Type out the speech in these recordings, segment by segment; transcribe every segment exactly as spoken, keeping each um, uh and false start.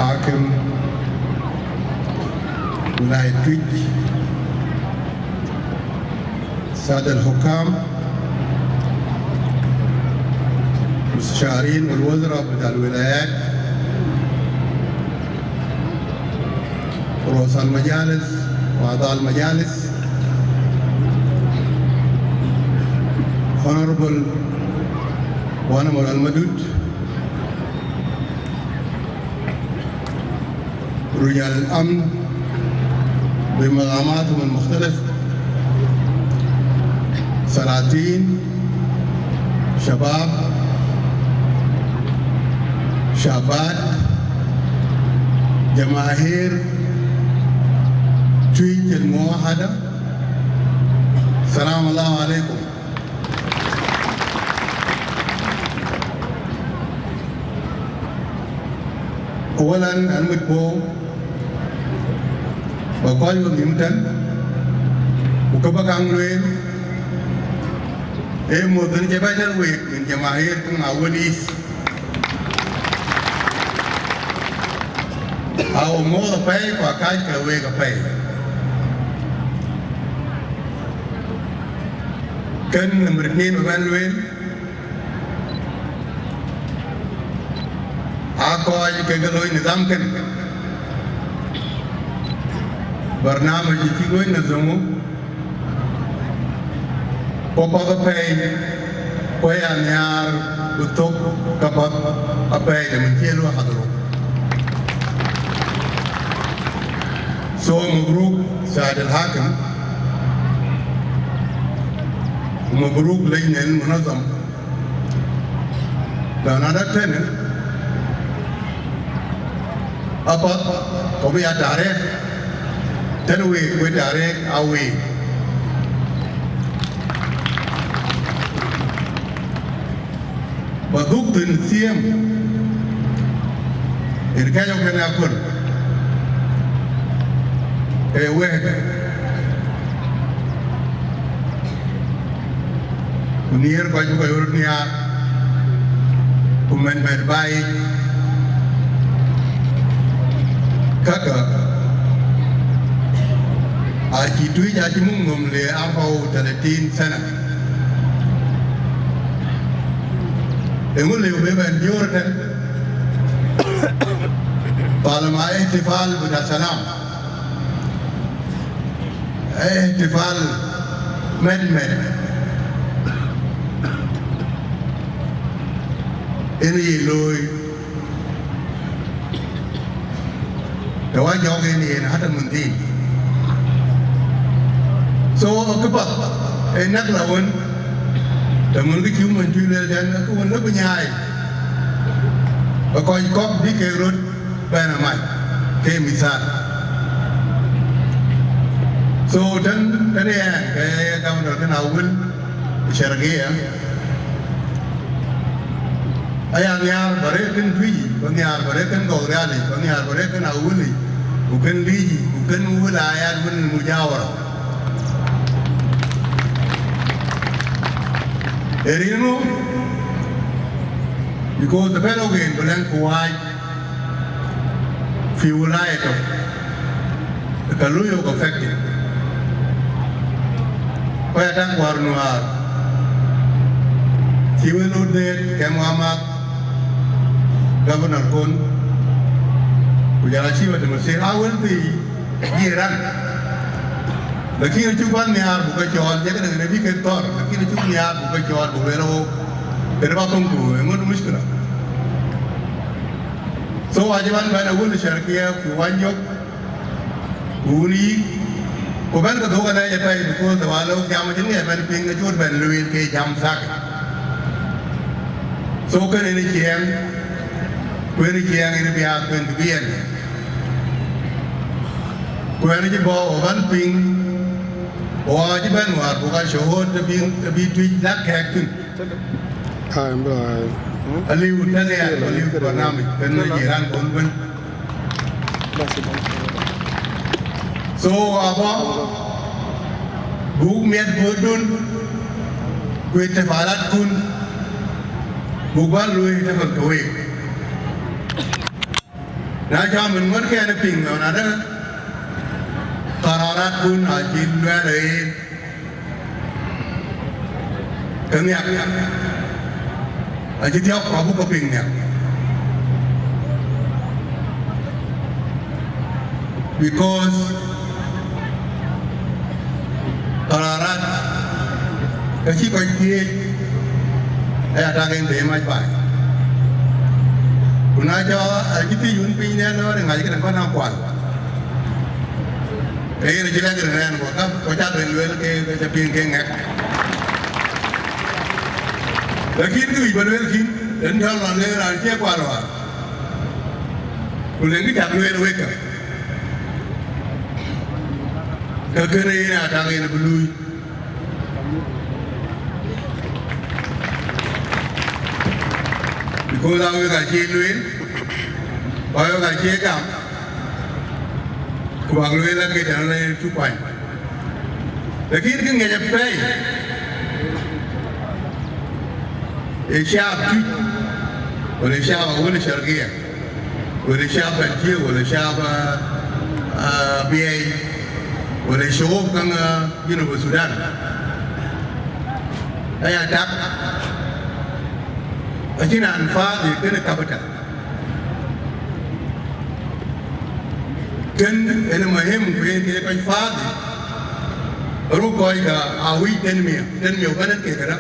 حاكم ولاية تويج، سادة الحكام، مستشارين والوزراء بتاع الولايات، رؤساء المجالس وأعضاء المجالس، Honorable Bona Mol Al Madut، رجال الأمن بمقاماتهم المختلفة، سلاطين، شباب، شابات، جماهير تويج الموحدة، سلام الله عليكم. Awalan, an mit puɔ̈u ba kɔc wenhïïm tɛ̈n, ku kë ba kaŋ lueel, ee muɔ̈th wën cï bɛ̈n tɛ̈n week, yen jamaahir ke Awil East. Aa wo muɔ̈th apɛi, ku akääckë week apɛi. Kën number nin ba bɛ̈n lueel, aa kɔc kek ke looi nidham kën, barnamij cï looi nidham, ku path apɛi, ku aya nhiaar bï thök ke path apɛi de mën cï ye luɔi hadhuru. So, mabruk Said al-Hakim, ku mabruk lejna al-munazam, lanu ada tënë apath, ku bï ya tarikh tënë week, ku tarikh aa week. Ba dhuk thïn thiëm, yen kɛ̈c ɣok kën aköl, ee wɛ̈ɛ̈t, ku nhiër kɔc bï kɔc röt nhiaar, ku mɛn bɛ̈t baai yic. Käkkä aacï Tuic, aacï muk nhom le arba u talatin sana. Eeŋö lëu bï bɛ̈n diöör tɛ̈n? Talama ihtifal bita salam, ihtifal mɛtmɛt, yen ye looi. Të wä jɔɔk en yen hata mën thiin. So, këpath, ee näk la wën, të mën kë cï mën tui lueel tɛ̈n, kë wën lëu bï nyaai, ke kɔc kɔ̈k bï kek röt bɛ̈n amac, ke mithal. So, tën, tën ë ɣɛn, ke governor kën Awil Sharqiya, aya nhiaar ba rëër kën Tuic, ba nhiaar ba rëër kën Gogrial, ba nhiaar ba rëër kën Awil, ku kën Liic, ku kën wilayat wën mujawara. Ee rin ŋö? Because the fellow again, bï lɛ̈ŋ ku wääc fi wilaya tök, ka lui ɣok affected. Ku aya tak wäär Nuäär, cï wël röt dheet kɛm wämääth, governor kun, ku jɔl a cï ba Demasir, aa wël thii jiran. Lakin acuk bä nhiaar buk ke cɔɔl, jekë däŋ ë bï kek thɔ̈r, lakin acuk nhiaar buk ke cɔɔl, buk lueel ɣok, kënë ba thöŋ ku eeŋö mushkila. So, acï bän bɛ̈n ë wël Sharqiya ku wanyök, ku wun yïk, ku bɛ̈n ke dhuk alɛɛc apɛi, because the wä lok jam acïn ŋiɛc bɛ̈n piŋ, acï ɣöt bɛ̈n lueel ke jam thak. So, kënë yen ciɛɛŋ, ku yen ciɛɛŋ yen biäk, ku yen kë bï yɛn. Ku yen cï bɔ̈ ɣo bän piŋ, ɣo acï bɛ̈n wäär buk a shuhud të bï, të bï Tuic lak kɛ̈ɛ̈k thïn. Ai, bro, ai. Aliu tënë ya, aliu barnamij, kën në jiran kun bën. So, abɔ̈, buk miɛt guöördun, ku ihtifalat kun, buk bän luöi ihtifal ke week. Na cä mën ŋuɔ̈t kɛn piŋ nɔn adë, kararatkun acï luɛɛl en ke nhiak, acï thiɔ̈k, ku abuk ke piŋ nhiak. Because kararat ke cï kɔc thiëëc, aya tak en de mac baai. Ku na cä acï thiëc wun piny nɛn lɔɔr ë ŋac këdäŋ bä na kual. Ke yen acï lɛ̈k rin ɛn, ku ka, ku cak rin lueel ke, ke cä piŋ ke ŋɛk. Lakin kë wïc bä lueel kïn, en tɔ̈ lɔn le raan cie kual wäär, ku leŋ kë cak lueel wek kä, ke kënë yen aa tak yen bï luui. Because a wek acï lueel, ku a wek acï gam, ku bäk lueel ake tɛ̈n le cuk kuany. Lakin kë ŋiɛc apɛi, ë shaab Tuic, wala shaab Awil Sharqiya, wala shaab Bentiu, wala shaab, ah, ah, Biɛi, wala shuub käŋ, ah, Junub Sudan. Aya tak, acïn raan fadhi kënë capital. Kën en muhim ku yen ke kɔc fadhi, ruk kɔc ka awïc tën miëu, tën miëu bɛ̈n en ke këdä.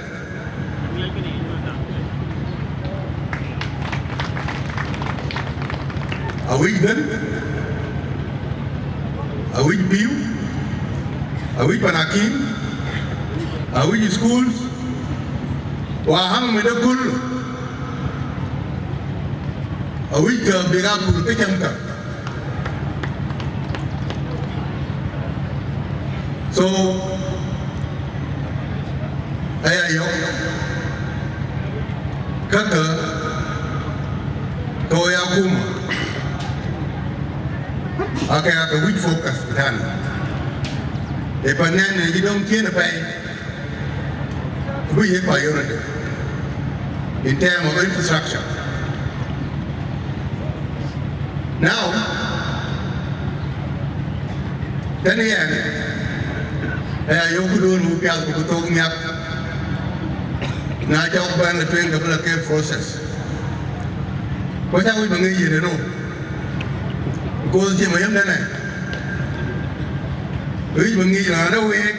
Awïc dhël, awïc pïu, awïc panakim, awïc schools, wa aham min de kullu, awïc ke bïk a kur ke cäm kä. So, aya yɔ̈k, käkkä, ke wɔ ya akuma, ake ake wïc focus tani. Ë pan nɛn ë cï dɔm ciëën apɛi, ku bï ye priority in term of infrastructure. Now, tënë yɛn, aya yök këdun bï piath ku bï thok nhiak, na cɔk bɛ̈n la tueŋ ke bï la ke process. Ku cä wïc bä ŋic yen ëno, because cï mayem dɛn ɛ, wïc bä ŋic raan de week,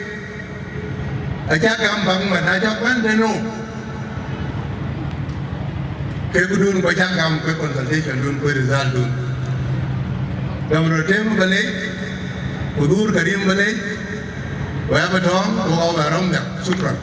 acä gam bäk mat, na cɔk bɛ̈n tënou, ke këdun ku acä gam ke consultation dun ku result dun. Gam röt tem bä lec, ku dhuur Karim bä lec, ku ya bä tɔ̈ɔ̈ŋ, ku ɣɔu bä rɔ̈m nhiak. Shukran.